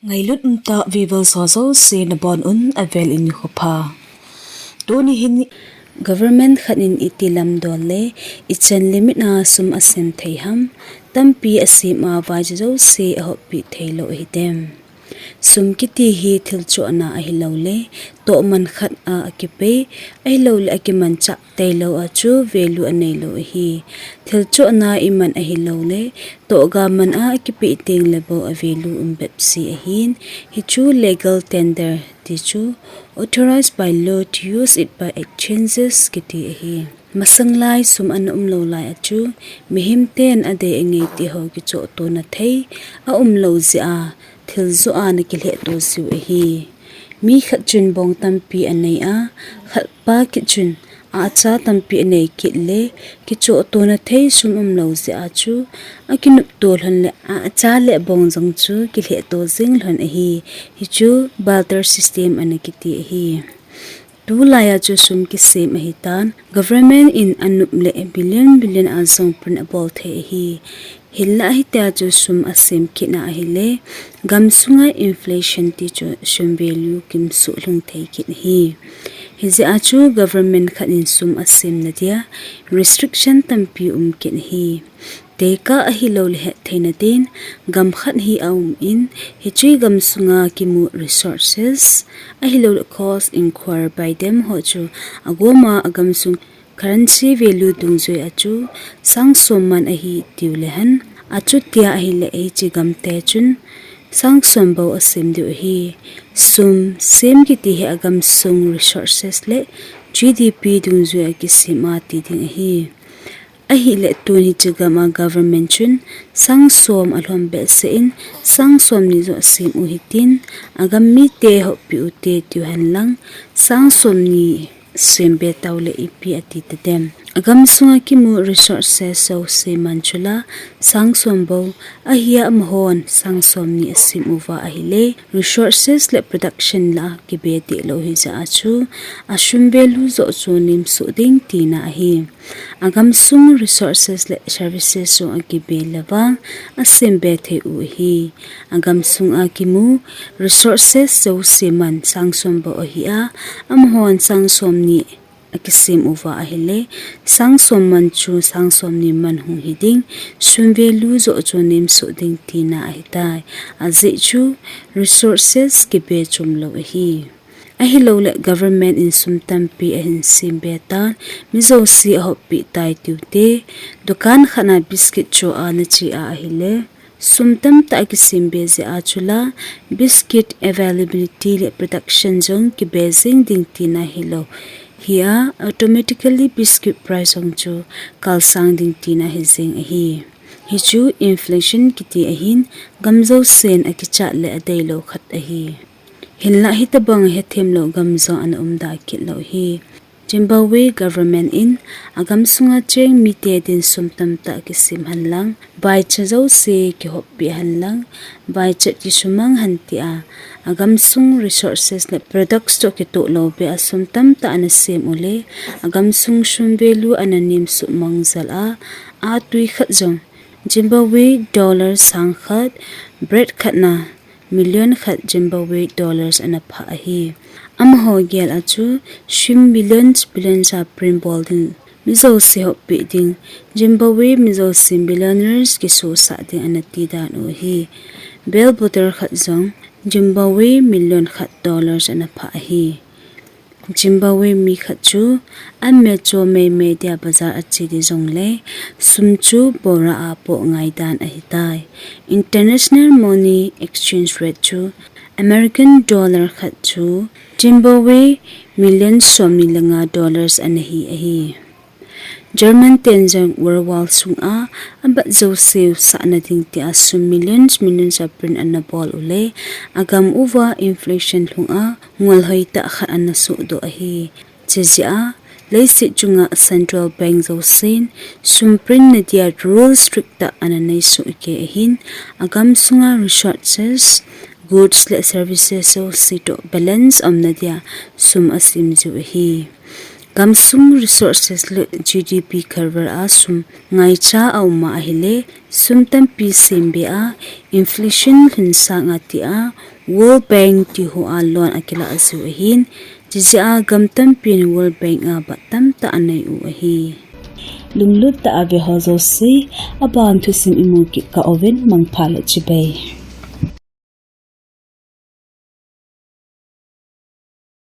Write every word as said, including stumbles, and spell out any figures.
Ngailut umtah viewers ho jouse nabonun avel in nikho pha. Tuni hin government khat in iti lamdol le ichan limit a sum asem thei ham, tampi asem a vaicha jouse ahoppi theilou ahi dem. Sum kiti hi thil chohna ahilou le tohman khat a akipei, ahilou le akimanchah theilou a chu value aneilou ahi. Thil chohna iman ahilou le tohga man a akipeh teng le bou a value um bepseh ahin, hichu legal tender ti chu authorized by law to use it by exchanges kiti ahi. Masanglai sum ana umlou lai a chu mihem ten adei angei ti ho kichohtona thei aumlou jeh a thil joh a ana kilhehto jiu ahi. Mi khat chun bong tampi anei a, khat pa kit chun acha tampi anei kit le kichohtona thei sum umlou jeh a chu akinopto lhon le acha le bong jong chu kilhehto jing lhon ahi. Hichu barter system ana kiti ahi. Tulai a chu sum kisem ahitan, government in anop le billion billion a jong print abol thei ahi. Hinlah hitia chu sum asem kit na ahile gamsunga inflation ti chu sum value kimsuh lhung thei kit ahi. Hijeh a chu government khat in sum asemna dia restriction tampi um kit ahi. Tekah ahilou le hettheina din gam khat hi aum in, hiche gamsunga kimu resources ahilou le cost incurred by them ho chu agoma agamsung currency value dungjui a chu sang som man ahi tiu le hen, achutia ahile hiche gamte chun sang som bou asem diu ahi. Sum sem kiti hi agamsung resources le G D P dungjui a kisem a ti ding ahi. Ahile tun hiche gam a government chun sang som alhom behseh in sang som ni joh sem u hitin, agam mite hoppi ute tiu henlang, sang som ni sem be tau le ipi ati tadem. Agamsunga kimu resources jouse man chu la sang som bou ahi a, amahon sang som ni asem uva ahile resources le production la kibe deh lou hijeh a chu asum value joh chu nemsuh ding tina ahi. Agamsung resources le services jong akibe le vang asem be thei u ahi. Agamsung a kimu resources jouse man sang som bou ahi a, amahon sang som ni akisem uva ahile sang som man chu sang som ni man hung hiding, sum value joh chu nemsuh ding tina ahitai. Ajeh chu resources kibe chomlou ahi. Ahilou le government in sum tampi ahin sem be tan, mi jouse ahoppi tai tiu te. Dukan khat a biscuit cho a nache a ahile sum tamtah akisem be jeh a chu la biscuit availability le production jong kibe jeng ding tina hilou hi a, automatically biscuit price jong chu kalsang ding tina hijeng ahi. Hichu inflation kiti ahin, gam jousen akichat le adeilou khat ahi. Hinlah hitobang hethemlou gam jong ana umda kit lou hi. Zimbabwe government in agamsunga cheng mite din sum tamtah kisem henlang, vaicha jouse kihoppi henlang, vaichat kisumang hen tia, agamsung resources le products toh kitoh lou be a sum tamtah ana sem u le, agamsung sum value ana nemsuh mang jal a, atwi khat jong Zimbabwe dollar sang khat, bread khat na million khat Zimbabwe dollars ana phah ahi. Amaho gel a chu sum millions billions a print bol ding, mi jouse hoppi ding, Zimbabwe mi jouse billionaires kisosah ding ana ti dan u ahi. Bell bottle khat jong Zimbabwe million khat dollars ana phah ahi. Zimbabwe mi khat chu amecho meimei dia bazar ache ding jongle sum chu bora a poh ngai dan ahitai. International money exchange rate chu American dollar khat chu Zimbabwe million somni le nga dollars ana hi ahi. German ten jong World War sunga abat jouseu sahna ding tia sum millions millions a print ana bol u le, agam uva inflation lhunga ngolhoi tah khat ana sohdoh ahi. Chujeh a leiset chunga central bank jousen sum print na dia rule strict tah ana nei soh kei ahin, agam sunga resources, goods le services jouse toh balance umna dia sum asem jiu ahi. Gamsung resources le G D P kharvel a sum ngaicha a um a ahile, sum tampi sembe a inflation lhun sang a tia World Bank ti ho a loan akilah jiu ahin, chijeh a gam tampin World Bank a bat tamtah anei u ahi. Lunglut tah a ve ho jouse, aban thusim imu kit kah uvin mangpha le chibai.